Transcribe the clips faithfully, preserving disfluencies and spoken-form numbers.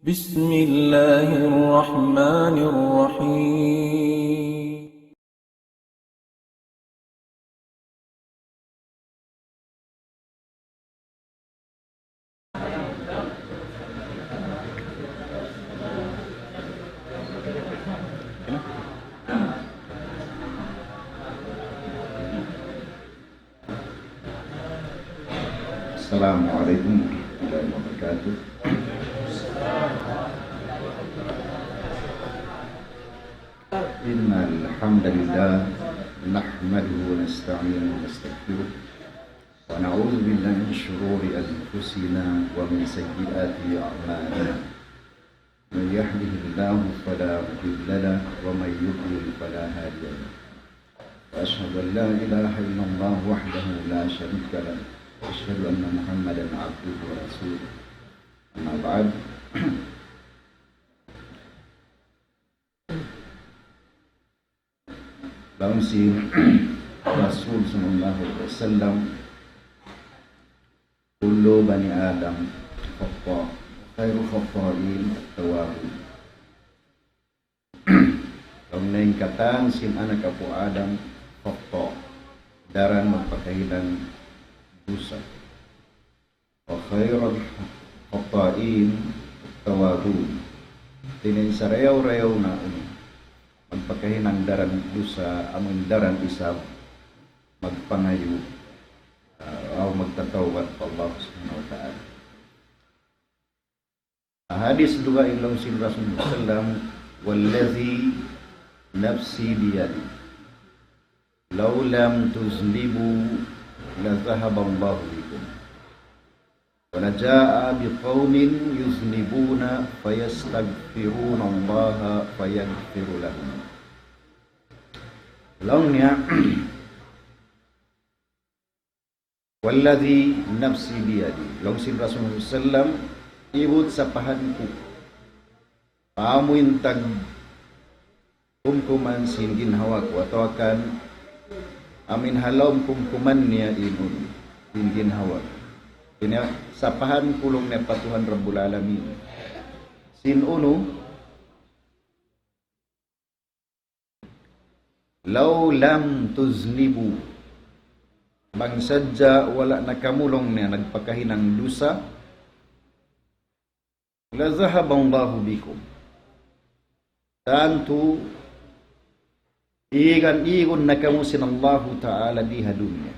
بسم الله الرحمن الرحيم. السلام عليكم ورحمة الله وبركاته. إن الحمد لله نحمده ونستعينه ونستغفره ونعوذ بالله من شرور أنفسنا ومن سيئات أعمالنا. من يهده الله فلا مضل له ومن يضلل فلا هادي له. وأشهد أن لا إله إلا الله وحده لا شريك له. وأشهد أن محمدا عبده ورسوله. أما بعد. Laung sin Rasul sallallahu alayhi wasallam, كل بني آدم خطاء، خير الخطائين التوابون. Laung niya in katan sin anak apu' Adam, خطاء, daran magpakahinang dusa. وخير الخطائين التوابون. Hāti niya in sarayaw-rayaw na, um, magpakahinang daran dusa, amun daran isab magpangayu', ah, aw magtatawbat pa Allah Subhanahu wa Ta'ala. Hadis dugaing laung sin Rasul sallam, والذي نفسي بيده لو لم تذنبوا لذهب الله بكم ولجاء بقوم يذنبون فيستغفرون الله فيغفر لهم. Laung niya, والذي نفسي بيده. Laung sin Rasul sallam, ibut sapahan ku pa amu in tagkumkuman sin ginhawa ku, atawa kan amu in ha lawm kumkuman niya in unu, in ginhawa ku. Hāti niya, sapahan ku laung niya pa Tuhan Rabbul Alamin. Sin unu, لو لم تذنبوا. Bang sadja wala' na kamu laung niya nagpakahinang dusa, لذهب الله بكم. Tantu igan-igun na kamu sin Allahu Ta'ala di ha dunya.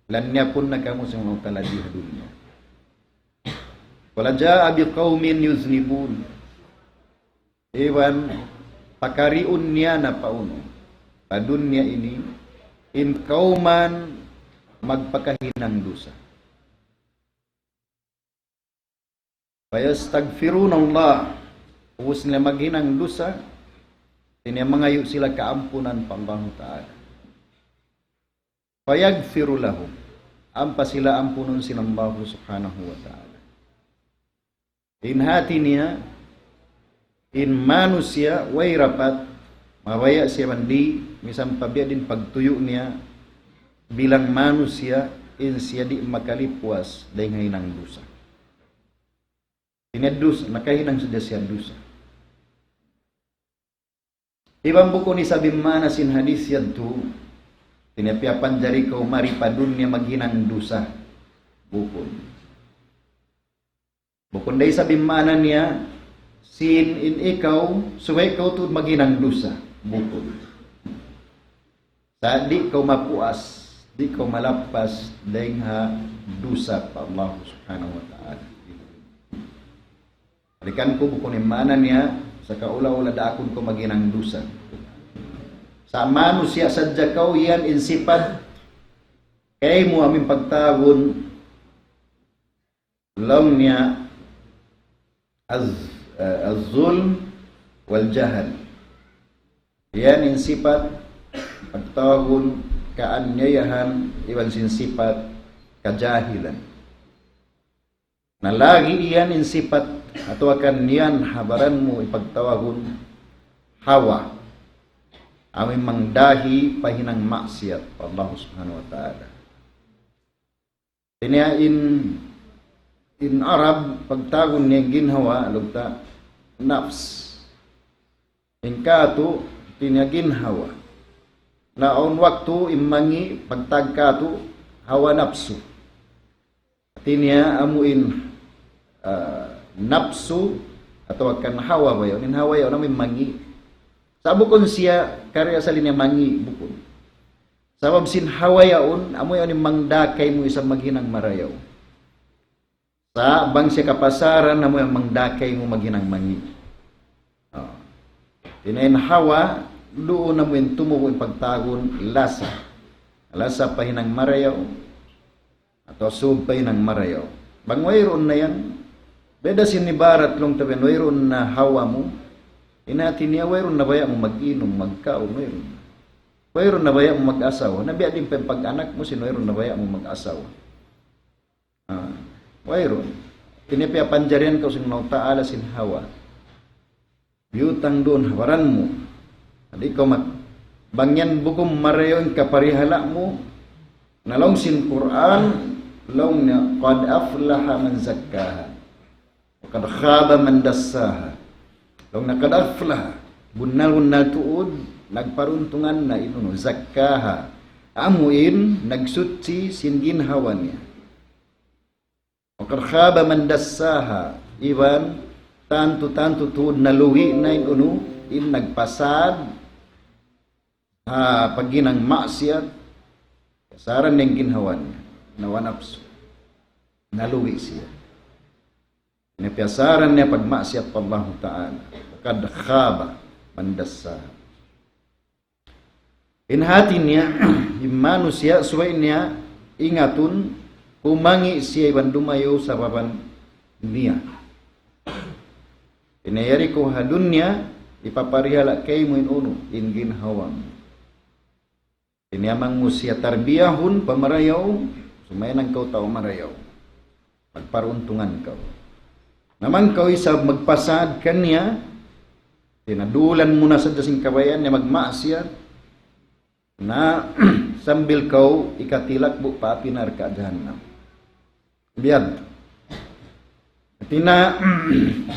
Lanyapun na kamu sin Allahu Ta'ala di ha dunya. ولجاء بقوم يذنبون. Iban pakariun niya na pa unu, pa dunya ini, in kawman magpakahinang dusa. فيستغفرون الله. Ubus nila maghinang dusa, hāti niya mangayu' sila kaampunan pa Allahu Ta'ala. فيغفر لهم. Ampa sila ampunun sin Allahu Subhanahu wa Ta'ala. In hāti niya, in manusiya' way rapat, mabaya' siya mandi, misan pa biya' diin pagtuyu' niya, bilang manusiya', in siya di' makalipwas dayn ha hinang dusa. Hāti niya dusa, nakahinang sadja siya dusa. Iban bukun isab in maana sin hadis yadtu, hāti niya piyapanjari kaw mari pa dunya maghinang dusa. Bukun. Bukun da isab in maana niya, sin in ikaw, subay kaw tuud maghinang dusa. Bukun. Sa' di' kaw mapuas, di' kaw malappas dayn ha dusa pa Allah Subhanahu wa Ta'ala. Balikan ku, bukun in maana niya, sakaula-ula daakun kaw maghinang dusa. Sa' manusiya' sadja kaw, yan in sipat kaymu amu in pagtawagun laung niya az-, eh, az-zulm wal jahl. Yan in sipat pagtawagun kaaniyayahan iban sin sipat kajahilan. Na lagi' yan in sipat atawa kan yan ha baran mu ipagtawagun hawa. Amu in mangdahi pa hinang maksiyat pa Allah Subhanahu wa Ta'ala. Hāti niya in In Arab, pagtawagun niya in ginhawa, laung ta, nafs. In katu', hati niya ginhawa. Na awn waktu in mangi', pagtawag katu', hawa napsu. Hati niya amu in, ah, napsu, atawa kan hawa ba yaun? In hawa yaun amu in mangi'. Sa' bukun siya kari asal niya mangi', bukun. Sabab sin hawa yaun, amu yaun in mangdakay mu isab maghinang marayaw. Sa' bang siya kapasaran, amu yaun mangdakay mu maghinang mangi'. Oh. Hati niya in hawa, duun amu in tumubu' in pagtawagun lasa. Lasa pa hinang marayaw. Atawa sūb pa hinang marayaw. Bang wayruun na yan, beda sin ibarat laung ta biya' yan, wayruun na hawa mu. In hati niya, wayruun na baya' mu mag-inum, magkaun, wayruun na. Wayruun na baya' mu mag-asawa. Na biya' diin pa in pag-anak mu, sin wayruun na baya' mu mag-asawa. Ah, wayruun. Ini piyapanjarihan kaw sin Allahu Ta'ala sin hawa. Biyutang duun ha baran mu. Di' kaw mat-, bang yan bukun marayaw in kaparihala' mu, na laung sin Qur'an, laung niya, قد أفلح من زكاها وقد خاب من دساها. Laung niya, قد أفلح. Bunnal-bunnal tuud, nagparuntungan na in unu, zakkaha. Amu in, nagsuchi sin ginhawa niya. وقد خاب من دساها. Iban, tantu-tantu tuud nalugi' na in unu, in nagpasad, ha, paghinang maksiat, kasaran niya in ginhawa niya, hawa napsu. Nalugi' siya. Na piyasaran niya pagmaksiat pa Allahu Ta'ala. وقد خاب من دساها. In hati niya, in manusiya', subay niya ingatun, kumangi' siya iban dumayaw sababan niya. Ini yari kaw ha dunya, hipaparihala' kaymu in unu, in ginhawa mu. Ini amang mu siya tarbiyahun pa marayaw, sumaynang kaw tau marayaw. Magparuntungan kaw. Na bang kaw isab magpasad kaniya, tinadulan mu na sadja sin kabayaan niya magmaksiat, na sambil kaw ikatilakbu' pa api narka' jahannam. Biya' hati niya,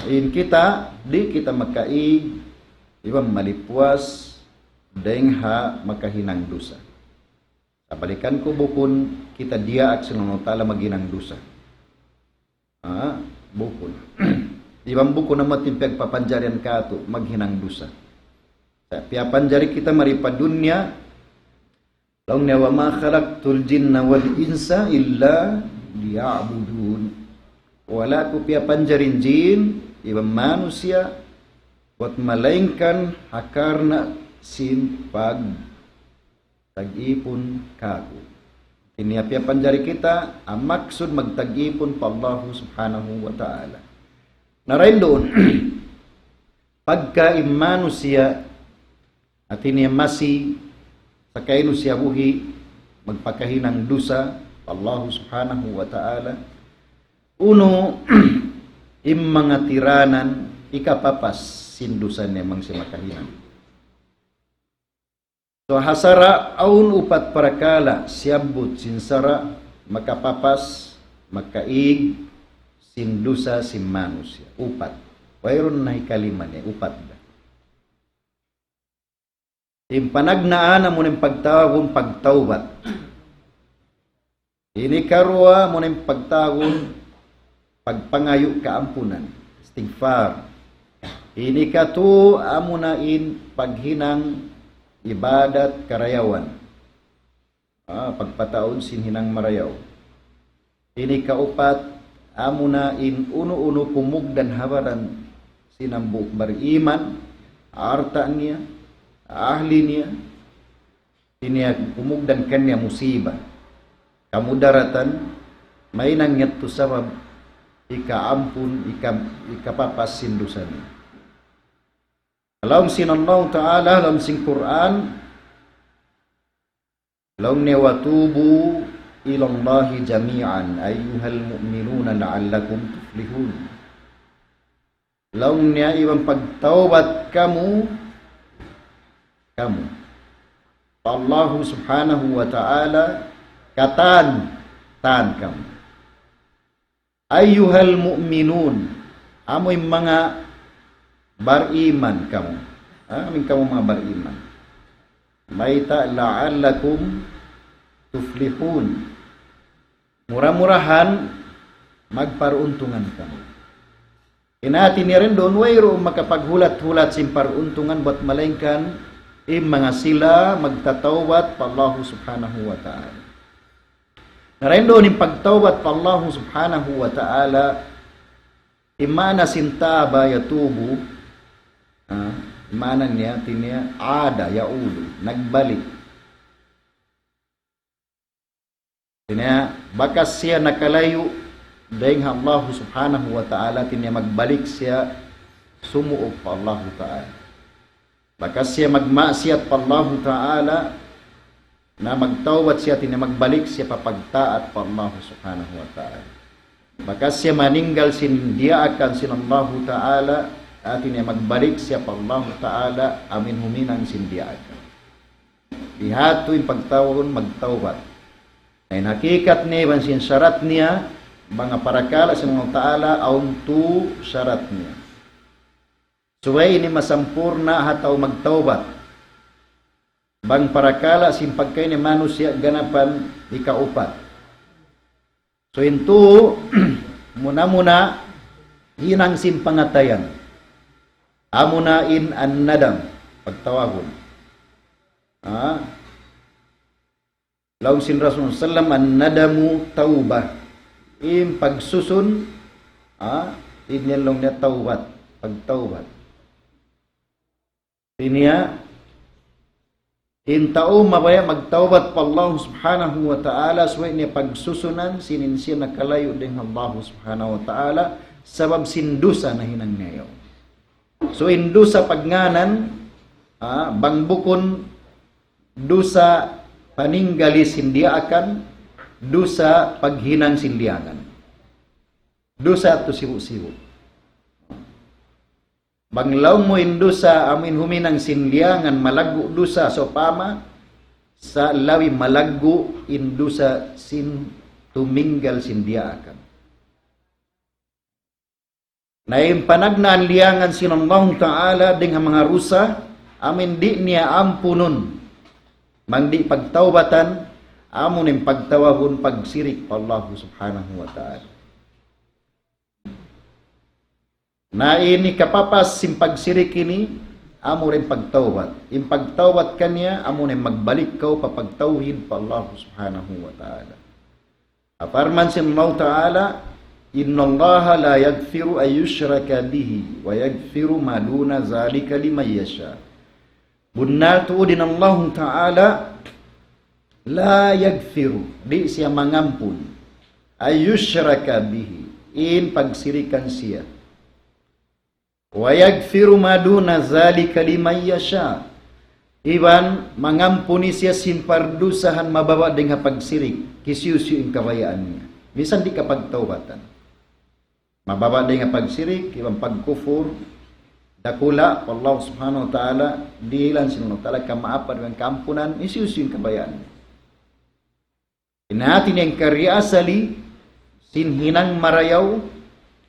in kita, di' kita makaig, iban malipuas, dayng ha makahinang dusa. Kabalikan ku, bukun kita diyaak sin Allahu Ta'ala maghinang dusa. Ah, bukun. Iban bukun amu in piyagpapanjarihan katu' maghinang dusa. Sa' piyapanjari kita mari pa dunya, laung niya, وما خلقت الجن والإنس إلا ليعبدون. Wala' ku piyapanjari in jin, iban manusiya', buat malaingkan ha karna' sin pagtag'ipun kāku'. Ini piyapanjari kita, in maksud magtag'ipun pa Allahu Subhanahu wa Ta'ala. Na dayn duun, pagka in manusiya', hati niya masi, sakainu siya buhi', magpakahinang dusa, Allahu Subhanahu wa Ta'ala. Unu, in manga tiranan, hikapapas sin dusa niya bang siya makahinang. So, ha sara', awn upat parakala', siyabbut sin sara', makapapas, makaig, sin dusa, sin manusiya'. Upat. Wayruun na hikalima niya, upat da. In panagnaan amu in pagtawagun pagtawbat. Ini karuwa amu in pagtawagun pagpangayu' kaampunan, istighfar. Ini katu' amuna in paghinang ibadat karayawan. Ah, pagpataud sin hinang marayaw. Ini kaupat, amuna in unu-unu pumugdan ha baran sin hambuuk bariman, alta' niya, ahli niya, ini pumugdan kaniya musiba, kamudaratan, mahinang yadtu sabab hikaampun, hika-, hikapapas sin dusa niya. Laung sin Allahu Ta'ala, laung sin Qur'an, laung niya, وتوبوا إلى الله جميعا أيها المؤمنون لعلكم تفلحون. Laung niya, iban pagtawbat kamu, kamu, pa Allahu Subhanahu wa Ta'ala, katan, tan kamu. أيها المؤمنون, amu in manga bariman kamu. Ha, amu in kamu manga bariman. Mayta', لعلكم تفلحون. Mura-murahan magparuntungan kamu. In hati niya duun, wayruun makapaghulat-hulat sin paruntungan bat malaingkan in manga sila magtatawbat pa Allahu Subhanahu wa Ta'ala. Na duun in pagtawbat pa Allahu Subhanahu wa Ta'ala, in maana sin taba yatubu, ah, maana niya, hati niya, ada, yaudu, nagbalik. Hati niya, bakas siya nakalayu' dayn ha Allahu Subhanahu wa Ta'ala, hati niya magbalik siya sumuuk pa Allahu Ta'ala. Bakas siya magmaksiyat pa Allahu Ta'ala, na magtawbat siya, hati niya magbalik siya pa pagtaat pa Allahu Subhanahu wa Ta'ala. Bakas siya maninggal sin diyaakan sin Allahu Ta'ala, hati niya magbalik siya pa Allahu Ta'ala, amu in huminang sin diyaakan. Bihadtu in pagtawagun magtawbat. Na in hakikat niya iban sin sarat niya, manga parakala' sin Allahu Ta'ala, awn tū sarat niya. Subay ini masampurna' ha tau magtawbat. Bang parakala' sin pagkahi niya manusiya' ganapan, hikaupat. So in tū, muna-muna, hinang sin pangatayan. Amuna in an-nadam, pagtawagun. Ha? Laung sin Rasul sallam, الندم توبة. In pagsusun, ha? In yan laung niya tawbat, pagtawbat. Hati niya, in tau mabaya' magtawbat pa Allah Subhanahu wa Ta'ala, subay niya pagsusunan sin in siya nakalayu' dayn ha Allah Subhanahu wa Ta'ala, sabab sin dusa nahinang niya yaun. So, in dusa pagngānan, ah, bang bukun dusa paninggali sin diyaakan, dusa paghinang sin diyaakan. Dusa tu sibu'-sibu'. Bang laung mu in dusa amu in huminang sin liyangan malaggu' dusa sawpama, sa' labi malaggu' in dusa sin tuminggal sin diyaakan. Na in panagnaan liyangan sin Allahu Ta'ala dayn ha manga dusa, amu in di' niya ampunun, bang di' pagtawbatan, amu in pagtawagun pagsirik pa Allahu Subhanahu wa Ta'ala. Na ini kapapas sin pagsirik ini, amu in pagtawbat. In pagtawbat kaniya, amu in magbalik kaw pa pagtawhid pa Allah Subhanahu wa Ta'ala. Parman sin Allah Ta'ala, إن الله لا يغفر أن يشرك به ويغفر ما دون ذلك لمن يشاء. Bunnal tuud in Allahu Ta'ala, لا يغفر, di' siya mangampun, أن يشرك به, in pagsirikan siya. ويغفر ما دون ذلك لمن يشاء. Iban mangampun siya sin pardusahan mababa' dayn ha pagsirik, hisiyu-siyu in kabayaan niya. Misan di' kapagtawbatan. Mababa' dayn ha pagsirik, iban pagkufur, dakula', pa Allah Subhanahu wa Ta'ala, dihilan sin Allah Ta'ala, kamaapan iban kaampunan, hisiyu-siyu in kabayaan niya. In hati niya in kari asali, sin hinang marayaw,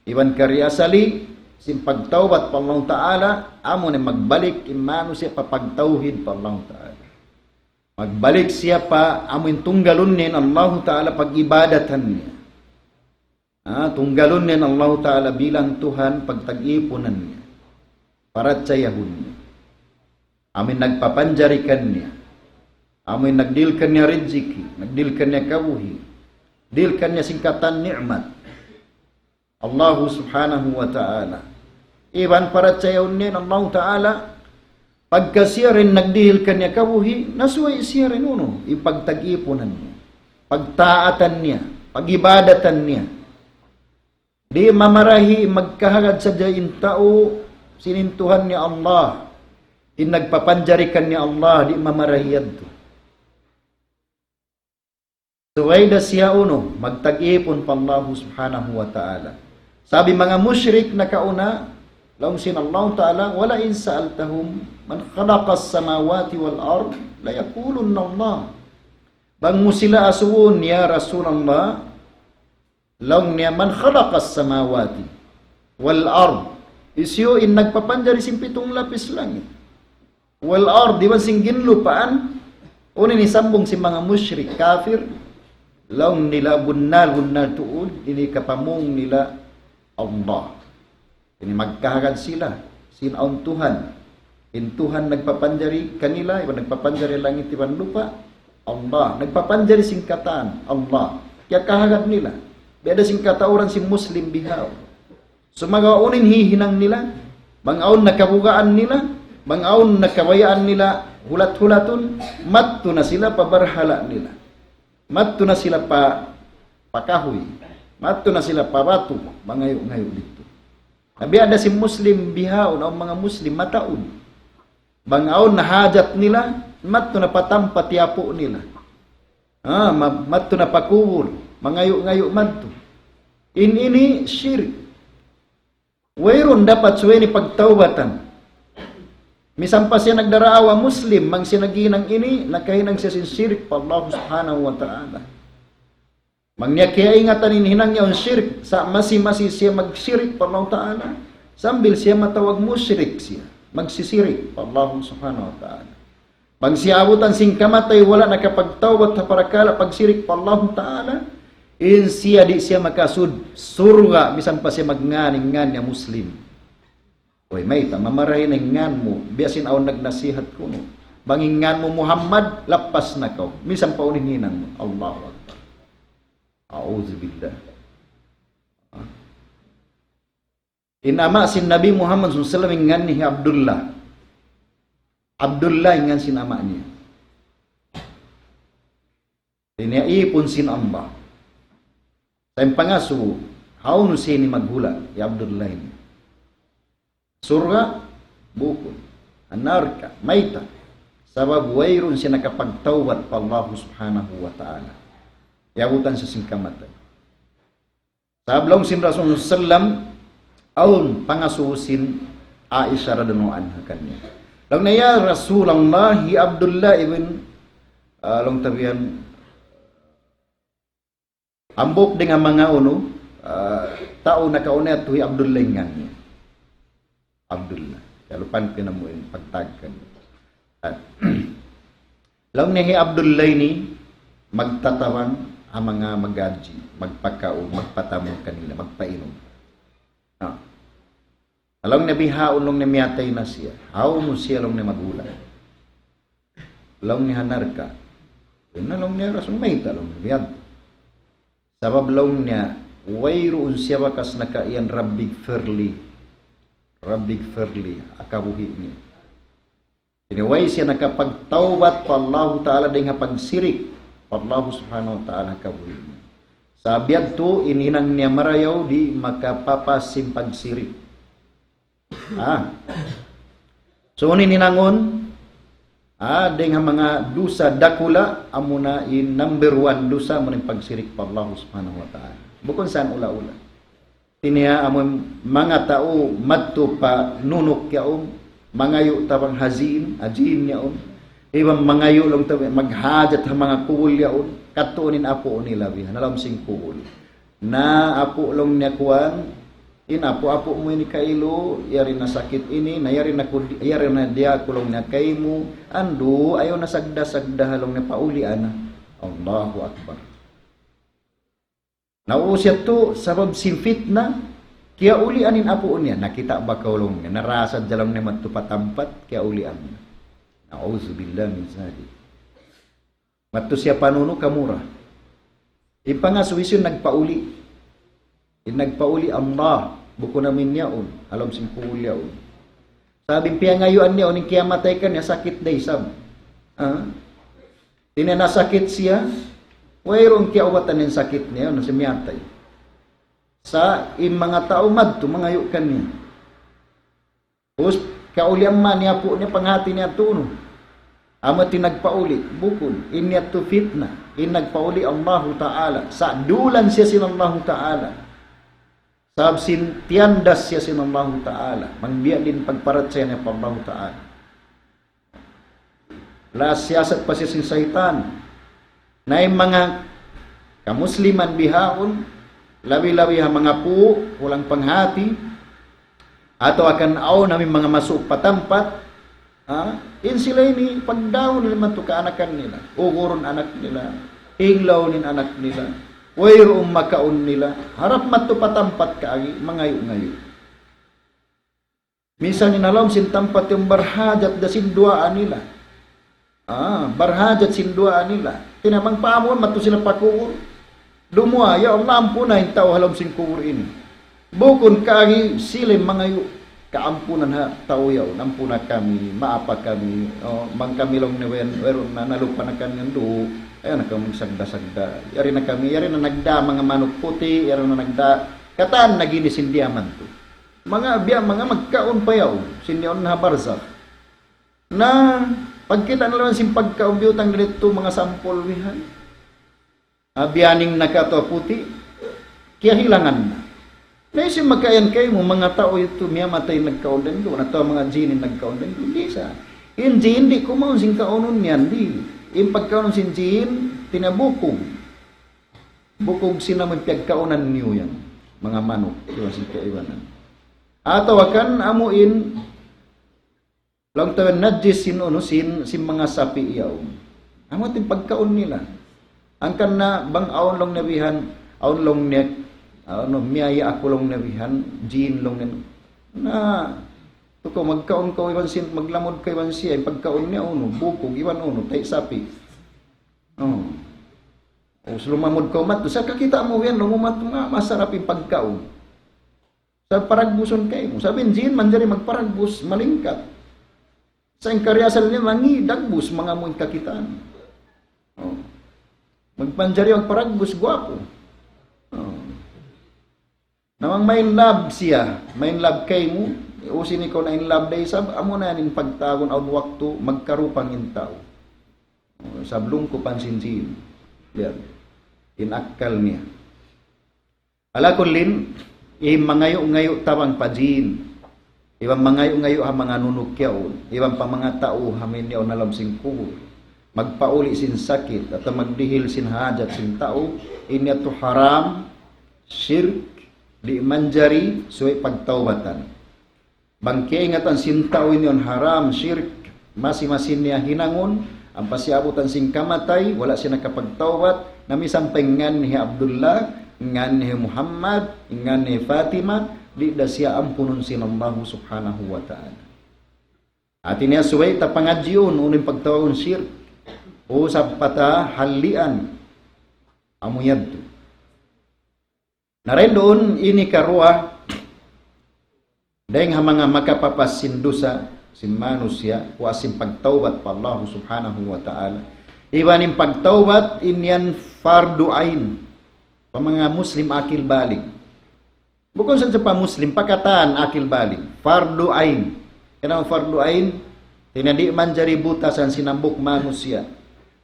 iban kari asali, sin pagtawbat pa Allah Ta'ala, amu in magbalik in manusiya' pa pagtawhid pa Allah Ta'ala. Magbalik siya pa amu in tunggalun niya in Allah Ta'ala pag-ibadatan niya. Ah, tunggalun niya in Allah Ta'ala bilang Tuhan pagtag-ipunan niya. Parachayahun niya. Amu in nagpapanjari kaniya. Amu in nagdihil kaniya rijiki, nagdihil kaniya kabuhi', dihil kaniya sin katan ni'mat. Allahu Subhanahu wa Ta'ala. Iban parachayahun niya in Allahu Ta'ala, pagka siya da in nagdihil kaniya kabuhi', na subay siya da in unu, in pagtag-ipunan niya, pagtaatan niya, pag-ibadatan niya. Di' mamarahi magkahagad sadja in tau sin in Tuhan niya Allah. In nagpapanjari kaniya Allah, di' mamarahi yadtu. Subay da siya unu, magtag-ipun pa Allah Subhanahu wa Ta'ala. Sabab in manga mushrik nakauna, laung sin Allah Ta'ala, ولئن سألتهم من خلق السماوات والأرض ليقولن الله. Bang mu sila asubuhun, ya Rasulullah, Laung niya, من خلق السماوات والأرض. Hisiyu in nagpapanjari sin pitung lapis langit. والأرض, iban sin ginlupaan. Unu in sambung sin manga mushrik kafir. Laung nila bunnal, bunnal tuud, ini kapamung nila Allah. Ini magkahagad sila, sin awn Tuhan. In Tuhan nagpapanjari kanila, iban nagpapanjari langit iban lupa, Allah. Nagpapanjari sin katan, Allah. Kiyakahagad nila. Biya' da sin katauran sin Muslim bihaun. Sumagawa' unu in hihinang nila, bang awn na kabugaan nila, bang awn na kabayaan nila, hulat-hulatun, madtu na sila pa barhala nila. Madtu na sila pa, pa kahuy. Madtu na sila pa batu, mangayu'-ngayu' didtu. Na biya' da sin Muslim bihaun, awn manga Muslim mataud. Bang awn na hajat nila, madtu na pa tampat tiyapu' nila. Ah, ma-, madtu na pa kubul, mangayu'-ngayu' madtu. In ini shirk. Wayruun dapat subay ini pagtaubatan. Misan pa siya nagdaraawa Muslim, bang siya naghinang ini, nakahinang siya sin shirk pa Allah Subhanahu wa Ta'ala. Bang niya kiyaingatan in hinang niya in shirk, sa' masi-masi siya magshirik pa Allah Ta'ala, sambil siya matawag mushrik siya, magsisirik pa Allah Subhanahu wa Ta'ala. Bang siya abutan sin kamatay, wala' nakapagtawbat ha parakala' pagsirik pa Allah Ta'ala, in siya di' siya makasud surga', misan pa siya magngan in ngan niya Muslim. Uy, mayta', mamarahi na in ngan mu, biya' sin awn nagnasihat kunu'. Bang in ngan mu Muhammad, lappas na kaw. Misan pa unu in hinang mu. Allahu Akbar. A'udhu billah. In ama' sin Nabi Muhammad sallallahu alayhi wasallam in ngan niya hi Abdullah. Abdullah in ngan sin ama' niya. Ini ipun sin Allah. Sa' in pangasubu, hawnu siya ini maghula', hi Abdullah ini. Surga', bukun. Ha narka', mayta'. Sabab wayruun siya nakapagtawbat pa Allah Subhanahu wa Ta'ala. Iyabutan siya sin kamatay. Sabab laung sin Rasul sallam, awn pangasubu sin Aisha radhiyallahu anha kaniya. Laung niya, "Ya Rasulullah, hi Abdullah ibn, ah, laung ta biya' yan, hambuuk dayn ha manga unu, ah, tau nakauna yadtu hi Abdullah in ngan niya." Abdullah. Kalupahan ku na amu in pagtawag kaniya. Laung niya hi Abdullah ini magtatabang ha manga maghajji, magpakaun, magpatamung kanila, magpainum. Ah. Laung niya bihaun laung niya miyatay na siya. Hawnu siya laung niya maghula'. Laung niya ha narka'. Na laung niya Rasul mayta' laung niya biya' yadtu. Sabab laung niya wayruun siya bakas nakaiyan Rabbi gfirli. Rabbi gfirli. Ha kabuhi' niya. Ini way siya nakapagtawbat pa Allahu Ta'ala dayn ha pagsirik pa Allahu Subhanahu wa Ta'ala ha kabuhi' niya. Sabab yadtu in hinang niya marayaw di' makapapas sin pagsirik. Ah. So, unu in hinangun, ah, dayn ha manga dusa dakula', amuna in number one dusa, amuna in pagsirik pa Allahu Subhanahu wa Ta'ala. Bukun sa' ula-ula. Ini ya amun manga tau madtu pa nunuk yaun, mangayu' tabang ha jin, ha jin yaun. Iban mangayu' laung ta, maghajat ha manga kubul yaun, kadtuun in apu' nila bihan, ha lawm sin kubul. Na apu' laung niya kuwan, in apu'-apu' mu ini kailu, yari na sakit ini, na yari na kud-, yari na diya ku laung niya kaymu, andu', ayaw na sagda-sagda ha laung niya paulian na. Allahu Akbar. Na ubus yadtu, sabab sin fitna, kiyaulian in apu' niya. Nakita' ba kaw laung niya, narasad da laung niya madtu pa tampat, kiyaulian niya. Na'udzubillah min zalik. Madtu siya pa nunuk, kamura. In pangasubu hisiyu in nagpauli'? In nagpauli' Allah, bukun amu in yaun, ha lawm sin kubul yaun. Sabab in piyangayuan niya, unu in kiyamatay kaniya, sakit da isab. Ha? Di' na nasakit siya, wayruun kiyaubatan in sakit niya, na siya miyatay. Sa' in manga tau madtu, mangayu' kaniya. Us, kaulian man niya apu' niya panghati niya tunu. Amu in nagpauli', bukun, in yadtu fitna, in nagpauli' Allahu Ta'ala. Sa' dulan siya sin Allahu Ta'ala. Sabab sin tiyandas siya sin Allahu Ta'ala. Bang biya' diin pagparachaya niya pa Allahu Ta'ala. Laas siyasat pa siya sin saytan. Na in manga kamusliman bihaun, Labi-labi ha manga pū', kulang panghāti, atawa kan awn amu in manga masuuk pa tampat, ha? In sila ini, pagdaun nila madtu kaanakan nila, ugurun anak nila, hinglawun in anak nila, wayruun makaun nila, harap madtu pa tampat kaagi, mangayu'-ngayu'. Minsan in ha lawm sin tampat yan barhajat da sin duwaa nila. Ah, barhajat sin duwaa nila. Tinamang paamun, madtu sila pa kubul. Dumuwaa, "Ya Allah, ampuna in tau ha lawm sin kubul ini." Bukun kaagi sila mangayu' kaampunan ha tau yaun. "Ampuna kami, maapa kami, oh, bang kami laung niya, wayruun na, nalupa na kami yan duun. Ayaw na kami magsagda-sagda. Yari na kami, yari na nagdā manga manuk puti', yari na nagdā katan na gini sin diyamantu." Manga biya', manga magkaun pa yaun, sin yaun ha barzakh. Na, pagkita' nila sin pagkaun, biyutang nila yadtu manga sampul bihan. Abiyaning nakatwa puti', kiyahilangan na. Na, hisiyu in makayan kaymu, manga tau yadtu miyamatay nagkaun dayn duun, atawa manga jin in nagkaun dayn duun, di' sa. In jin di' kumaun sin kaunun niya, di'. In pagkaun sin jin, tinabukug. Bukug sin amu in piyagkaunan niyu yan. Manga manuk, iban sin kaibanan. Atawa kan amu in, laung ta najis sin unu, sin, sin manga sapi' yaun. Amu in pagkaun nila. Hangkan na bang awn laung niya bihan, awn laung niya, unu, miyaya' aku laung niya bihan, jin laung niya. Na, tukaw magkaun kaw iban sin, maglamud kaw iban siya, in pagkaun niya unu, bukug, iban unu, tai' sapi'. Oh. O, sa' lumamud kaw madtu. Sa' kakita' mu yan, lumamud nga, masarap in pagkaun. Sa' paragbusun kaymu. Sabab in jin manjari magparagbus, malingkat. Sa' in kariasal niya, mangi', dagbus, manga amu in kakitaan. Oh. Magpanjari magparagbus, guwapu. Oh. Na bang ma-in love siya, ma-in love kaymu, usin ikaw na-in love da isab, amu na yan in pagtawagun awn waktu magkarupang in tau. Oh, sablung ku pansin sin. Yan. In akkal niya. Ala kullin, in mangayu'-ngayu' tabang pa jin. Iban mangayu'-ngayu' ha manga nunuk yaun. Iban pa manga tau ha mini yaun ha lawm sin kubul. Magpauli' sin sakit, atawa magdihil sin hajat sin tau, ini yadtu haram, shirk, di' manjari, subay pagtaubatan. Bang kiyaingatan sin tau ini yaun haram, shirk, masi-masi niya hinangun, ampa siya abutan sin kamatay, wala' siya nakapagtaubat, na misan pa in ngan niya hi Abdullah, ngan niya hi Muhammad, ngan niya hi Fatima, di' da siya ampunun sin Allahu Subhanahu wa Ta'ala. Hati niya subay ta pangadjiun, unu in pagtawagun shirk, usab pa ta hallian, amu yadtu. Na dayn duun ini karuwa, dayng ha manga makapapas sin dusa, sin manusiya', puas sin pagtawbat pa Allah Subhanahu wa Ta'ala. Iban in pagtawbat, in yan fardu ain. Pa manga Muslim akil balig. Bukun sadja pa Muslim, pa katan akil balig. Fardu ain. Kena fardu ain, hati niya di' manjari butasan sin hambuuk manusiya'.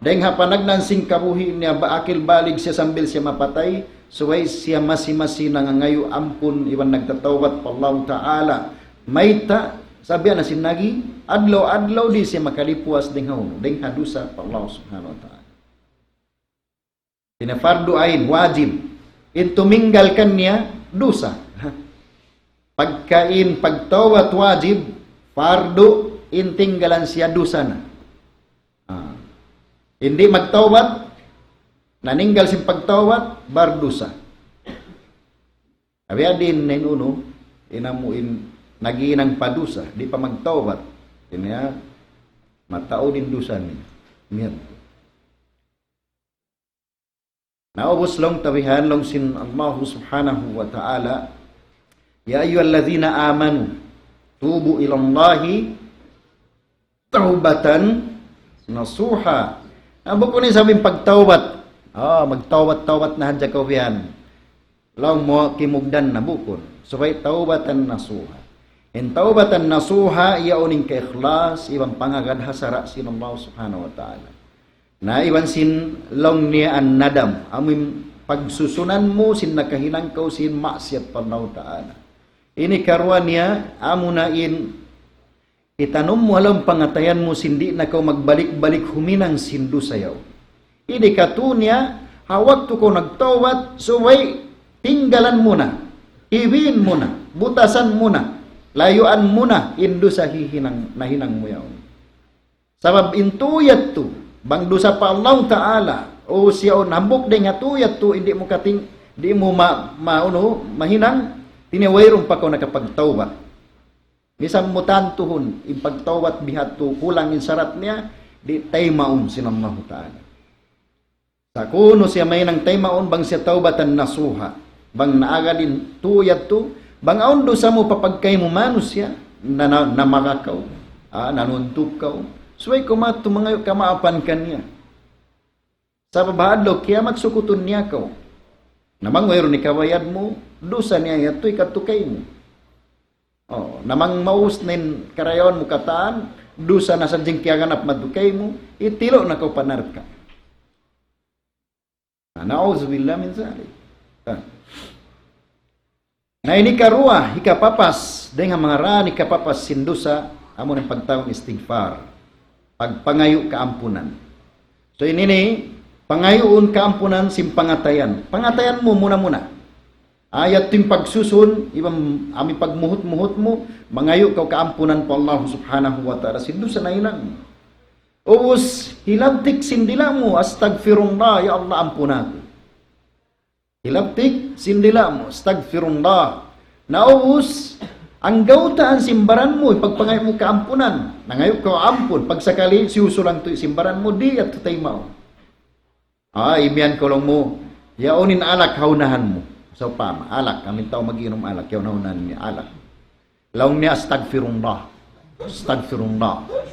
Dayng ha panagnaan sin kabuhi' niya ba akil balig siya sambil siya mapatay, subay siya masi-masi nangangayu' ampun iban nagtatawbat pa Allah Ta'ala. Mayta', sabihan na sin nagi, adlaw-adlaw di' siya makalipuas dayng ha unu, dayng ha dusa pa Allah Subhanahu wa Ta'ala. Hati niya fardu ain, wajib. In tuminggal kaniya, dusa. Pagka in pagtawbat wajib, fardu, in tinggalan siya dusa na. Ah. In di' magtawbat, naninggal sin pagtawbat, bardusa. Abi adin na in unu, in amu in naghinang pa dusa, di' pa magtawbat. Ini ya, mataud in dusa niya. Miyan. Na ubus laung ta bihan laung sin Allah Subhanahu wa Ta'ala, يا أيها الذين آمنوا توبوا إلى الله توبة نصوحا. Na bukun isab in pagtawbat. Ah, magtawbat-tawbat na hadja kaw bihan. Laung mu kimugdan na, bukun. Subay tawbatan nasuha. In tawbatan nasuha, yaun in kaikhlas, iban pangagad ha sara' sin Allah Subhanahu wa Ta'ala. Na iban sin laung niya an-nadam, amu in pagsusunan mu sin nakahinang kaw sin maksiyat pa Allah Ta'ala. Ini karuwa niya, amuna in itanum mu ha lawm pangatayan mu sin di' na kaw magbalik-balik huminang sin dusa yaun. Ini katu' niya, ha waktu kaw nagtawbat, subay Tinggalan mu na, iwiin mu na, butasan mu na, layuan mu na in dusa hihinang, nahinang mu yaun. Sabab in tū yadtu, bang dusa pa Allah Ta'ala, o siya un hambuuk dayn ha tū yadtu, di' mu kating, di' mu ma, ma, unu, mahinang, tiniwayruun pa kaw nakapagtawbat. Misan mu tantuhun, in pagtawbat bihadtu kulang in sarat niya, di' taymaun sin Allahu Ta'ala. Sa' kunu' siya mahinang taymaun bang siya tawbatan nasuha. Bang naagad in tū yadtu, bang awn dusa mu pa pagkahi mu manusiya', na, na, namaka kaw, ah, nanuntuk kaw. Subay kaw madtu mangayu' kamaapan kaniya. Sabab ha adlaw kiyamat sukutun niya kaw. Na bang wayruun ikabayad mu, dusa niya yadtu hikadtu kaymu. Oh, na bang maus na in karayawan mu katan, dusa na sadja in kiyaganap madtu kaymu, hitilu' na kaw pa narka'. Na, na'udzubillah min zalik. Ah. Na ini karuwa, hikapapas, dayn ha manga dān hikapapas sin dusa, amu in pagtawagun istighfar. Pagpangayu' kaampunan. So ini ini, pangayuun kaampunan sin pangatayan. Pangatayan mu muna-muna. Ayat tim pagsusun, iban amu in pagmuhut-muhut mu, mangayu' kaw kaampunan pa Allah Subhanahu wa Ta'ala sin dusa nahinang mu. Ubus, hilabtik sin dila' mu, "Astagfirullah, ya Allah, ampuna aku." Hilabtik sin dila' mu, "Astagfirullah." Na ubus, anggawtaan sin baran mu, pagpangayu' mu kaampunan. Nangayu' kaw ampun, pagsakali, siyusulang tuud sin baran mu, di' yadtu taymaun. Ah, imiyan kaw laung mu, yaun in alak ha unahan mu. Sawpama, alak, amu in tau mag-inum alak, yaun ha unahan niya, alak. Laung niya, "Astagfirullah. Astagfirullah."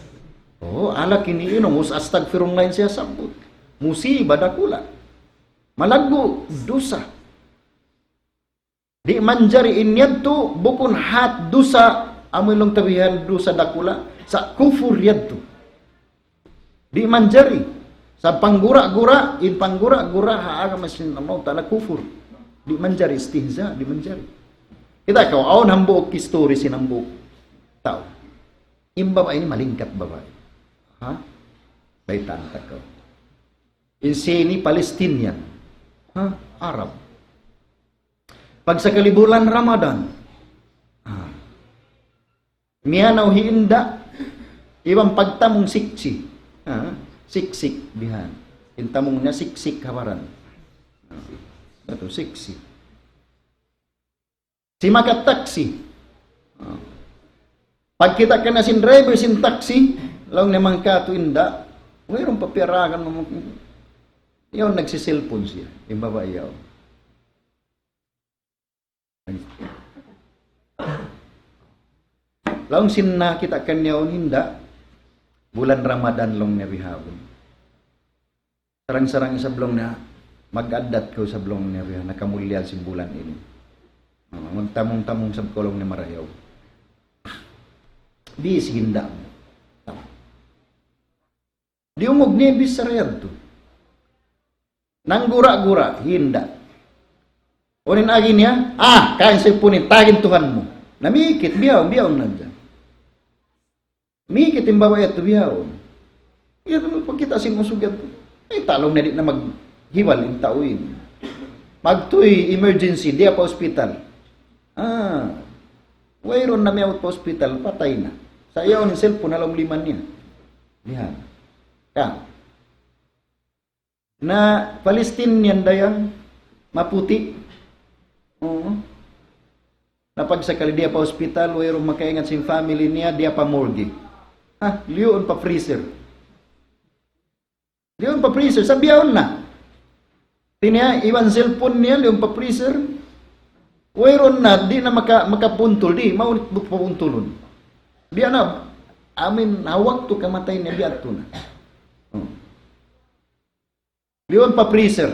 Oh, alak ini inum, us astagfirullah in siyasabbut. Musiba dakula'. Malaggu' dusa. Di' manjari in yadtu bukun hat dusa, amu in laung ta bihan dusa dakula', sa' kufur yadtu. Di' manjari. Sa' panggura-gura, in panggura-gura ha agama sin Allah Ta'ala kufur. Di' manjari istihza, di' manjari. Kita' kaw, awn hambuuk history sin hambuuk tau. In babai ini malingkat babai. Ha? Baytaan ta kaw. In siya ini Palestinian. Ha? Arab. Pagsakali bulan Ramadan. Ah. Miyanaw hi inda', iban pagtamung siksi. Ah, siksik bihan. In tamung niya siksik ha baran. Ah, atu siksi. Simakat taksi. Ah. Pagkita' kaniya sin driver sin taksi, laung niya, "Mangkatu' inda', wayruun pa piyaragan mu." Yaun nagsiselpon siya, in babai yaun. Laung sin nakakita' kaniya yaun, "Inda', bulan Ramadan," laung niya, "bihaun. Sarang-sarang isab," laung niya, "mag-addat kaw isab," laung niya, "bihaun, nakamulliya sin bulan ini. Ah, tamung-tamung isab kaw," laung niya, "marayaw. Di' si hinda'." Diyungug niya in bichara yadtu. Nanggura-gura, hinda'. Unu in agi niya, "Ah, kain sa ipun in tagin Tuhan mu." Na mikit, bihaun, bihaun na dyan. Mikit in babai yadtu bihaun. Iya, pagkita' sin usug yadtu. Ay, talaw na di' na maghibal in tau ini. Magtuy emergency, diya pa hospital. Ah, wayruun na miyaut pa hospital, patay na. Sa' yaun in cellphone ha lawm liman niya. Bihan. Ka. Na Palestinian da yan, maputi'. Oo. Na pagsakali diya pa hospital, wayruun makaingat sin family niya, diya pa morgue. Ha, liyuun pa freezer. Liyuun pa freezer, sa' bihaun na. Tiniya, iban cellphone niya, liyuun pa freezer. Wayruun na, di' na maka-, makapuntul, di', maunit bu-, papuntulun. Biya' na, amin, ha waktu kamatay niya, biya' tu na. Hmm. Liyuun pa freezer.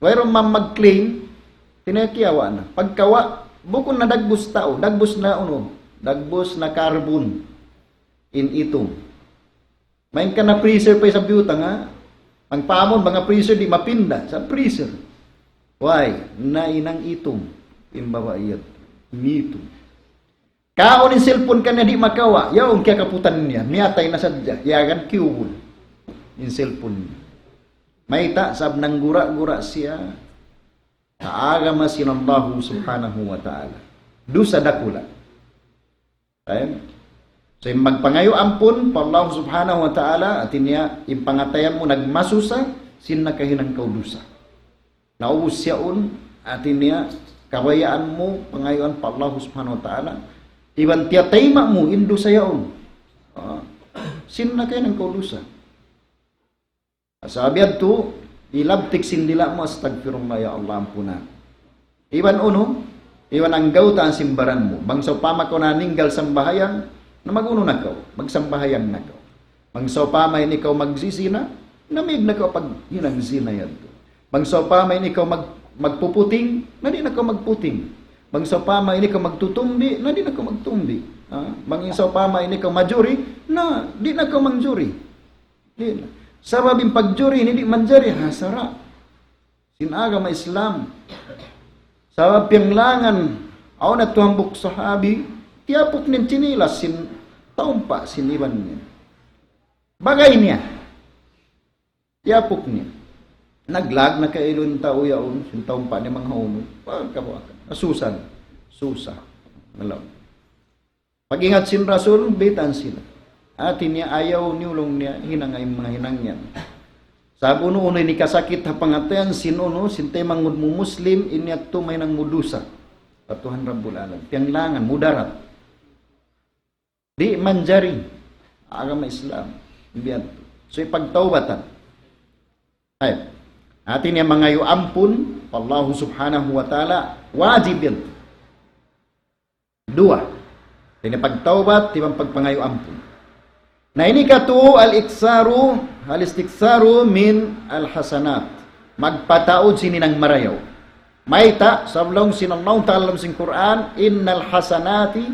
Wayruun man mag-clean, tiniya kiyawa' na. Pagkawa', bukun na dagbus tau, dagbus na unu, dagbus na carbon in itum. Main ka na freezer pa isab biyutang, ha? Ang pamon, mga freezer, di' mapinda sa freezer. Why? Nahinang itum. In babai yadtu. Itum. Kaun in cellphone kaniya di' makawa'. Yaun kiyakaputan niya. Miyatay na sadja. Yakan kiyubul. In cellphone niya. Mayta', sabab nanggura-gura siya. ha agama sin Allahu Subhanahu wa Ta'ala. Dusa dakula'. Ayan. So, in magpangayu' ampun pa Allah Subhanahu wa Ta'ala, hati niya, in pangatayan mu nagmasusa, sin nakahinang kaw dusa. Na ubus yaun, hati niya, kabayaan mu, pangayuan pa Allah Subhanahu wa Ta'ala, iban tiyatayma' mu, in dusa yaun. Ah, sin nakahinang kaw dusa. Sabab yadtu, ilabtik sin dila' mu, "Astagfirullah, ya Allah, ampuna." Iban unu, iban anggawta' sin baran mu. Bang sawpama kaw naninggal sambahayang, na mag-unu na kaw, magsambahayang na kaw. Bang sawpama in ikaw magsisina, na mīg na kaw paghinang sina yadtu. Bang sawpama in ikaw mag-, magpuputing, na di' na kaw magputing. Bang sawpama in ikaw magtutumbi, na di' na kaw magtumbi. Ha? Bang in sawpama in ikaw majuri, na di' na kaw mangjuri. Di' na. Sabab in pagjuri ini di' manjari ha sara' sin agama Islam. Sabab piyanglangan, awn na tuwang buk sahabi, tiyapuk niya in chinilas sin taumpa' sin iban niya. Bagay niya. Tiyapuk niya. Naglag na kailu in tau yaun, sin taumpa' niya manghaunu. Pagkabuakan. Asusan. Susa. Ngalaw. Pag-ingat sin Rasul, baytaan sila. Hati niya ayaw niyu laung niya hinanga in manga hinang yan. Sabab unu-unu in hikasakit ha pangatayan sin unu, sin taymanghud mu Muslim, in yadtu mahinang mu dusa pa Tuhan Rabbul Alam. Piyanglangan, mudarat. Di' manjari. Agama Islam. Biya' yadtu. So, ipagtaubatan. Ay. Hati niya mangayu' ampun pa Allahu Subhanahu wa Ta'ala, wajib yan. Duwa. Ini pagtawbat, iban pagpangayu' ampun. Na ini katu, al-iksaru, al-istiksaru min al-hasanat. Magpataud sin hinang marayaw. Mayta', sabab laung sin Allah Ta'ala dalam sin Qur'an, "Innal hasanati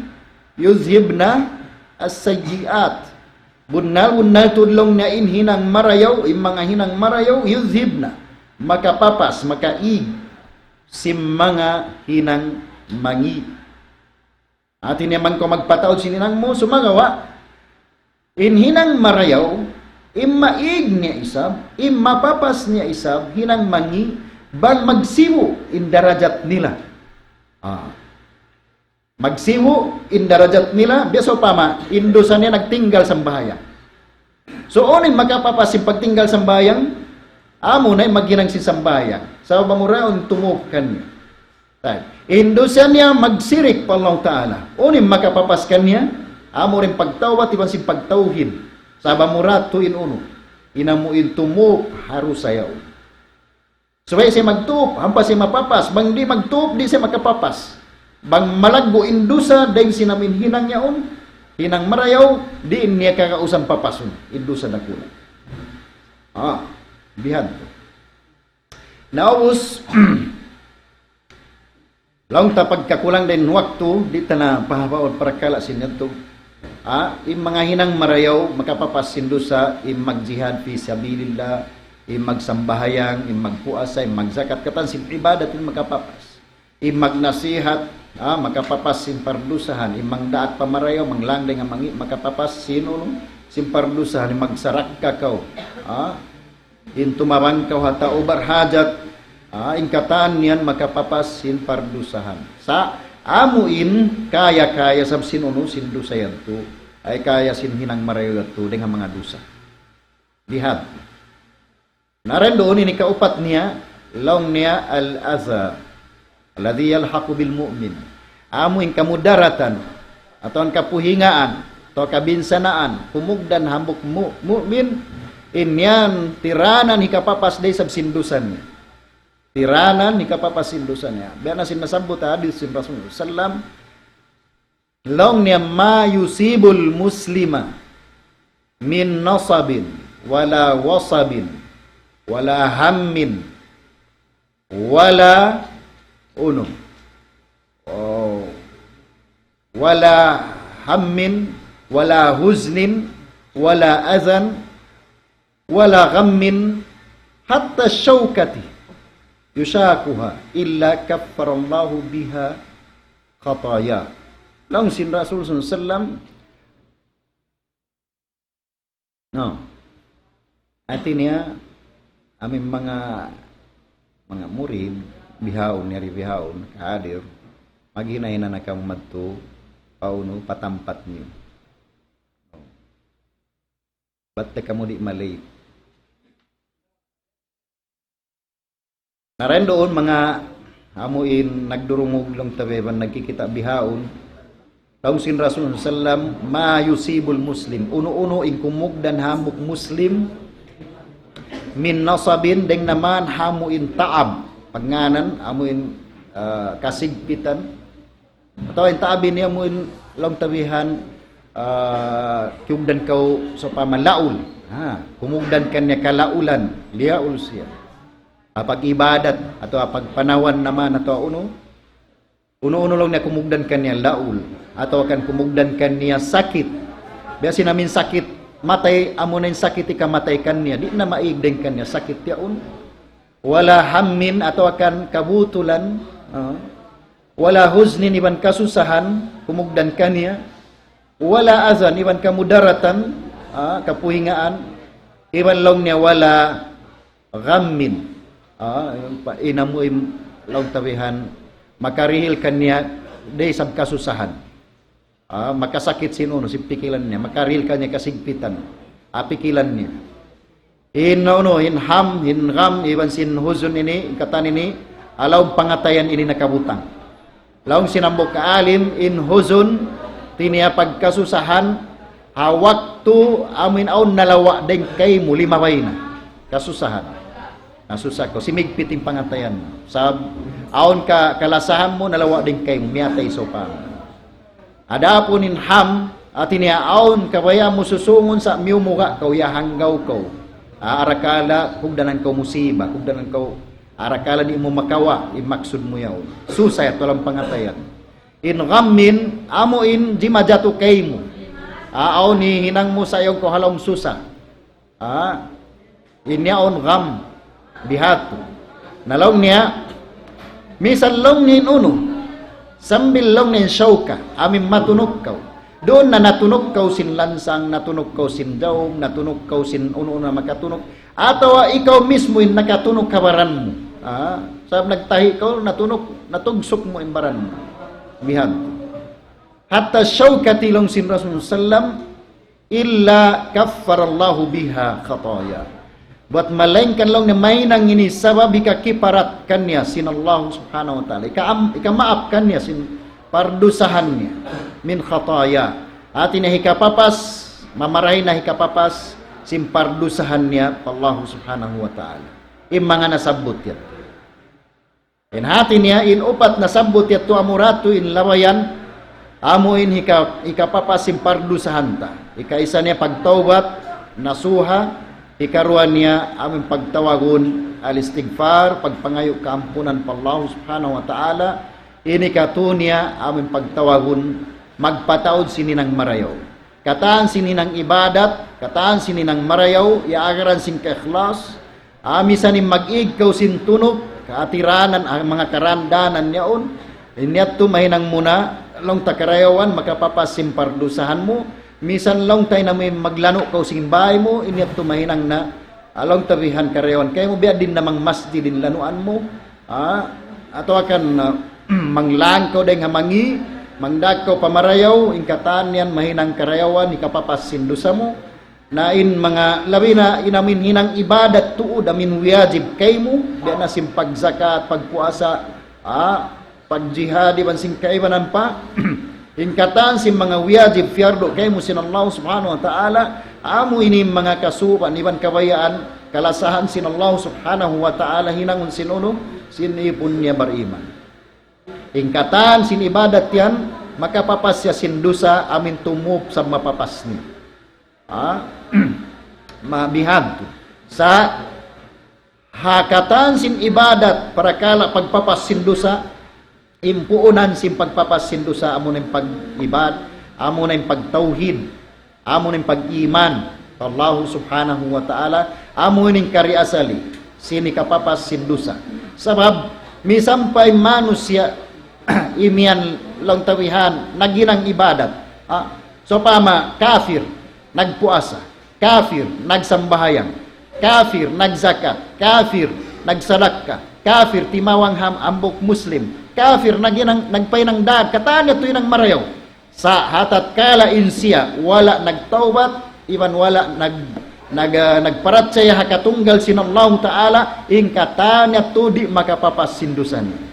yuzhibna as-sayyi'at." Bunnal-bunnal tuud laung niya in hinang marayaw, in manga hinang marayaw, yuzhibna. Makapapas, makaig sin manga hinang mangi'. Hati niya bang kaw magpataud sin hinang mu, sumagawa', in hinang marayaw, in maig niya isab, in mapapas niya isab, hinang mangi', bang magsibu' in darajat nila. Ah. Magsibu' in darajat nila, biya' sawpama, in dusa niya nagtinggal sambahayang. So, unu in makapapas sin pagtinggal sambahayang? Amu na in maghinang sin sambahayang. Sabab amura in tumup kaniya. Tayyib. In dusa niya magsirik pa Allah Ta'ala. Unu in makapapas kaniya? Amu in pagtawbat iban sin pagtawhid. Sabab amura tuud in unu. In amu in tumup ha dusa yaun. Subay siya magtup, hampa siya mapapas. Bang di' magtup, di' siya makapapas. Bang malaggu' in dusa, dayn sin amu in hinang yaun, hinang marayaw, di' niya kagausan papasun. In dusa dakula'. Ah, bihan. Na ubus, laung ta pagkakulang dayn waktu, di' ta na pahabaun parakala' sin yadtu. Ah, in manga hinang marayaw, makapapas sin dusa, in magjihad fi sabilillah, in magsambahayang, in magpuasa, in magzakat, katan sin ibadat in makapapas. In magnasihat, ah, makapapas sin pardusahan, in mangdaak pa marayaw, manglang dayn ha mangi', makapapas sin unu, sin pardusahan, in magsarakka kaw. Ah, in tumabang kaw ha tau barhajat, ah, in katan yan makapapas sin pardusahan. Sa' amu in kaya-kaya sab sin unu, sin dusa yadtu. Ay kaya sin hinang marayaw yadtu, dayn ha manga dusa. Lihat. Na dayn duun ini kaupat niya, laung niya al-adha alladhi yalhaqu bil mu'min. Amu in kamudaratan, atawa kapuhingaan, atawa kabinsanaan, humugdan hambuuk mu-, mu'min, in yan tiranan hikapapas da isab sin dusa niya. Tiranan hikapapas sin dusa niya. Biya' na sin nasabbut ha hadith sin Rasulullah sallam, laung niya, "Ma yusibul muslima min nasabin, wala wasabin, wala hammin, wala unu, oh, wala hammin, wala huznin, wala adhan, wala ghammin, hatta shawkati yushakuha, illa kaffarallahu biha khataya." Laung sin Rasul sallallahu alayhi wasallam, no. Hati niya, amu in manga, manga murid, bihaun, yari bihaun, kahadir, maghina-hina na kamu madtu, paunu, pa tampat niyu. Bat da kamu di' malay. Na dayn duun manga amu in nagdurungug laung ta biya' iban nagkikita' bihaun. Laung sin Rasul sallam, ما يصيب المسلم. Unu-unu in kumugdan hambuuk Muslim, من نصب, dayn ha mayan ha amu in taab. Pagngānan, amu in, ah, kasigpitan. Atawa in taab ini amu in laung ta bihan, ah, kiyugdan kaw sawpama laul. Ha, kumugdan kaniya kalaulan, liyaul siya. Ha pag-ibadat, atawa ha pagpanawan naman, atawa unu. Unu-unu laung niya kumugdan kaniya laul, atawa kan kumugdan kaniya sakit. Biya' sin amu in sakit, matay, amu na in sakit hikamatay kaniya. Di' na maig dayn kaniya, sakit yaun. ولا هم, atawa kan kabutulan, ah. ولا حزن, iban kasusahan, kumugdan kaniya. ولا أذى, iban kamudaratan, ah, kapuhingaan. Iban laung niya ولا غم. Ah, in pa-, in amu in laung ta bihan, makarihil kaniya, di' isab kasusahan. Ah, makasakit sin unu, sin pikilan niya, makarihil kaniya kasigpitan. Ah, pikilan niya. In unu, in ham, in gham, iban sin huzun ini, in katan ini, ha lawm pangatayan ini nakabutang. Laung sin hambuuk alim, in huzun, hati niya pagkasusahan, ha waktu amu in awn nalawa' dayn kaymu limabay na. Kasusahan. Nasusa kaw, simigpit in pangatayan. Sabab, awn ka, kalasahan mu, nalawa' dayn kaymu, miyatay sawpama. Adapun in ham, hati niya awn kabayaan mu susungun sa' miyumuga' kaw, yahanggaw kaw. Ah, arakala' kugdanan kaw musiba, kugdanan kaw, arakala' di' mu makawa' in maksud mu yaun. Susa yadtu ha lawm pangatayan. In ghammin, amu in jimajatu kaymu. Ah, awn hihinang mu sa' yaun kaw ha lawm susa. Ha? In yaun gham. Bihadtu. Na laung niya, misal laung niya in unu, sambil laung niya in shawka, amu in matunuk kaw. Duun na natunuk kaw sin lansang, natunuk kaw sin daug, natunuk kaw sin unu-unu na makatunuk. Atawa ikaw mismu in nakatunuk ha baran mu. Ha? Sabab nagtahi' kaw, natunuk, natugsuk mu in baran mu. Bihadtu. حتى الشوكة laung sin Rasul sallam, إلا كفر الله بها خطاياه. Buat malaingkan laung niya mahinang ini sabab hikakiparat kaniya sin Allah Subhanahu wa Ta'ala. Hikaam-, hikamaap kaniya sin pardusahan niya. من خطاياه. Hati niya hikapapas, mamarahi na hikapapas sin pardusahan niya pa Allah Subhanahu wa Ta'ala. In manga nasabbut yan. In hati niya, in upat nasabbut yadtu amura yadtu in labayan, amu in hika-, hikapapas sin pardusahan ta. Hikaisa niya pagtawbat, nasuha, hikaruwa niya amu in pagtawagun al-istighfar, pagpangayu' kaampunan pa Allah Subhanahu wa Ta'ala, in hikatū niya amu in pagtawagun magpataud sin hinang marayaw. Katan sin hinang ibadat, katan sin hinang marayaw, ya agaran sin kaikhlas. Ah, misan in mag-ig kaw sin tunuk, kaatiranan, ah, manga karandanan yaun. In yadtu mahinang mu na, laung ta karayawan, makapapas sin pardusahan mu. Misan laung ta in amu in maglanu' kaw sin bāy mu, in yadtu mahinang na, ah, laung ta bihan karayawan. Kaymu biya' diin na manga masjid in lanuan mu. Ah, atawa kan, ah, manglang kaw dayng ha mangi', mangdaak kaw pa marayaw, in katan yan mahinang karayawan, hikapapas sin dusa mu. Na in manga labi na in amu in hinang ibadat tuud, amu in wiyajib kaymu, biya' na sin pagzakat, pagpuasa, ah, pagjihad, iban sin kaibanan pa. In katan sin manga wiyajib, piyardu kaymu sin Allah Subhanahu wa Ta'ala, amu ini in manga kasuban, iban kabayaan, kalasahan sin Allah Subhanahu wa Ta'ala, hinangun sin unu, sin ipun niya bariman. In katan sin ibadat yan, makapapas siya sin dusa, amu in tumup sa mapapas niya. Ha? Mabihadtu. Sa' ha katan sin ibadat, parakala' pagpapas sin dusa, in puunan sin pagpapas sin dusa, amu na in pag-ibad-, amu na in pagtawhid, amu na in pag-iman pa Allahu Subhanahu wa Ta'ala, amu na in kari asali, sin hikapapas sin dusa. Sabab, misan pa in manusiya', imiyan laung ta bihan, naghinang ibadat. Ha? Sawpama, kafir, nagpuasa, kafir, nagsambahayang, kafir, nagzakat, kafir, nagsadakka. Kafir, timawang ham-, hambuuk Muslim. Kafir, naghinang, nagpahinang daak, katan niya tuud hinang marayaw. Sa' ha tatkala in siya, wala' nagtawbat, iban wala' nag-, nag-, ah, nagparachaya ha katunggal sin Allahu Ta'ala, in katan niya tuud di' makapapas sin dusa niya.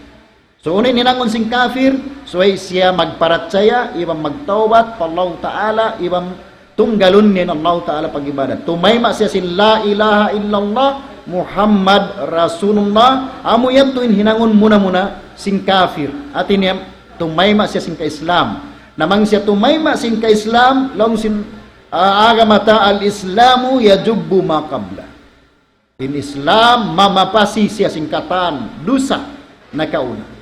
So, unu in hinangun sin kafir, subay siya magparachaya, iban magtawbat pa Allahu Ta'ala, iban tunggalun niya in Allahu Ta'ala pag-ibadat. Tumayma' siya sin la ilaha illallah Muhammad Rasulullah, amu yadtu in hinangun muna-muna sin kafir. Hati niya, tumayma' siya sin ka-Islam. Na bang siya tumayma' sin ka-Islam, laung sin, ah, agama ta, al-Islamu yajubbu ma qabla. In Islam, mamapasi siya sin katan dusa nakauna.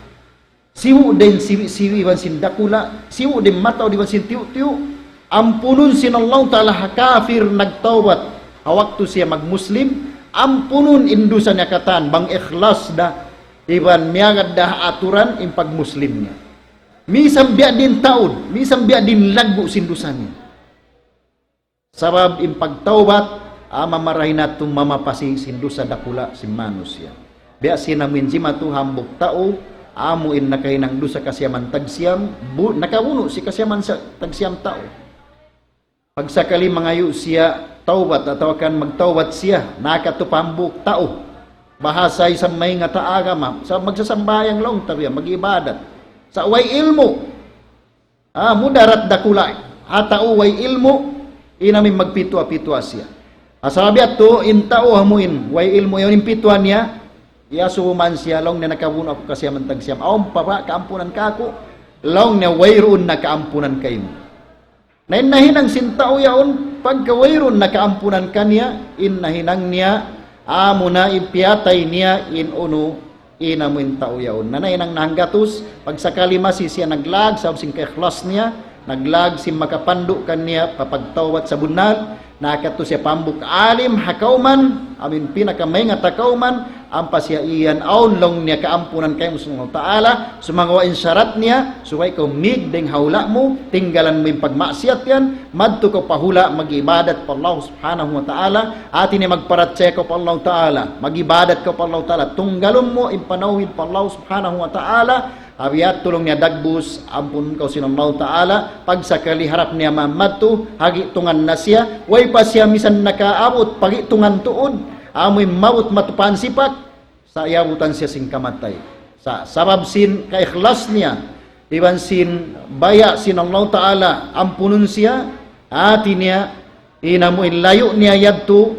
Sibu' da in siwi'-siwi' iban sin dakula', sibu' da in mataud iban sin tiyu'-tiyu', ampunun sin Allahu Ta'ala ha kafir nagtawbat, ha waktu siya mag-Muslim, ampunun in dusa niya katan, bang ikhlas da, iban miyagad da ha aturan in pag-Muslim niya. Misan biya' diin taud, misan biya' diin laggu' sin dusa niya. Sabab in pagtawbat, ah, mamarahi natu' mamapasi sin dusa dakula' sin manusiya'. Biya' sin amu in jimatu hambuuk tau, amu in nakahinang dusa kasiyaman tagsiyam, bu-, nakabunu' siya kasiyaman sa tagsiyam tau. Pagsakali mangayu' siya tawbat atawa kan magtawbat siya, nakadtu pa hambuuk tau. Bahasa isab maingat ha agama, sa' magsasambahayang laung ta biya', mag-ibadat. Sa' way ilmu'. Ah, mudarat dakula'. Ha tau way ilmu', in amu in magpituwa-pituwa siya. Sabab yadtu, in tau amu in, way ilmu' yaun in pituwa niya, iyasubu man siya, laung niya nakabunu' aku kasiyaman tagsiyam. Awn pa ba, kaampunan kaku', laung niya wayruun na kaampunan kaymu. Na in nahinang sin tau yaun, pagka wayruun na kaampunan kaniya, in nahinang niya, amuna in piyatay niya, in unu, in amu in tau yaun. Na nahinang na hanggatus, pagsakali masi siya naglag, sabab sin kaikhlas niya, naglag sin makapandu' kaniya, pa pagtawbat sabunnal, nakadtu siya pa hambuuk alim ha kawman, amu in pinakamaingat ha kawman, ampa siya iyan awn laung niya kaampunan kaymu sin Allahu Ta'ala, sumagawa' in sarat niya, subay kaw mig dayng ha hula' mu, tinggalan mu in pagmaksiyat yan, madtu kaw pa hula' mag-ibadat pa Allah Subhanahu wa Ta'ala, hati niya magparachaya kaw pa Allahu Ta'ala, mag-ibadat kaw pa Allahu Ta'ala, tunggalun mu in panawhid pa Allah Subhanahu wa Ta'ala, ha biya' yadtu laung niya dagbus, ampunun kaw sin Allahu Ta'ala, pagsakali harap niya mamadtu, ha gi'tungan na siya, way pa siya misan nakaabut pa gi'tungan tuud, amu in maabut matupahan sipak, sa' iyabutan siya sin kamatay. Sa' sabab sin kaikhlas niya, iban sin baya' sin Allahu Ta'ala, ampunun siya, hati niya, in amu in layu' niya yadtu,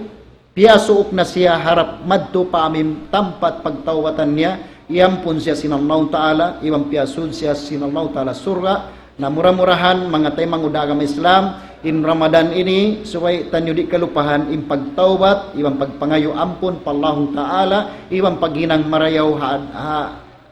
piyasuuk na siya harap madtu pa amu in tampat pagtawbatan niya, iyampun siya sin Allahu Ta'ala, iban piyasud siya sin Allahu Ta'ala surga', na mura-murahan, manga taymanghud ha agama Islam, in Ramadan ini, subay taniyu di' kalupahan in pagtawbat, iban pagpangayu' ampun pa Allahu Ta'ala, iban paghinang marayaw ha, ha,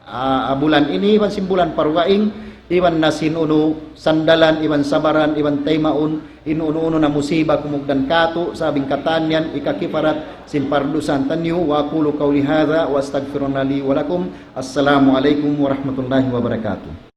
ha, ha bulan ini, iban sin bulan pa dugaing, iban na sin unu sandalan, iban sabaran, iban taymaun, in unu-unu na musiba kumugdan katu', sabab in katan yan, hikakiparat sin pardusahan taniyu, وأقول قولي هذا وأستغفر الله لي ولكم. السلام عليكم ورحمة الله وبركاته.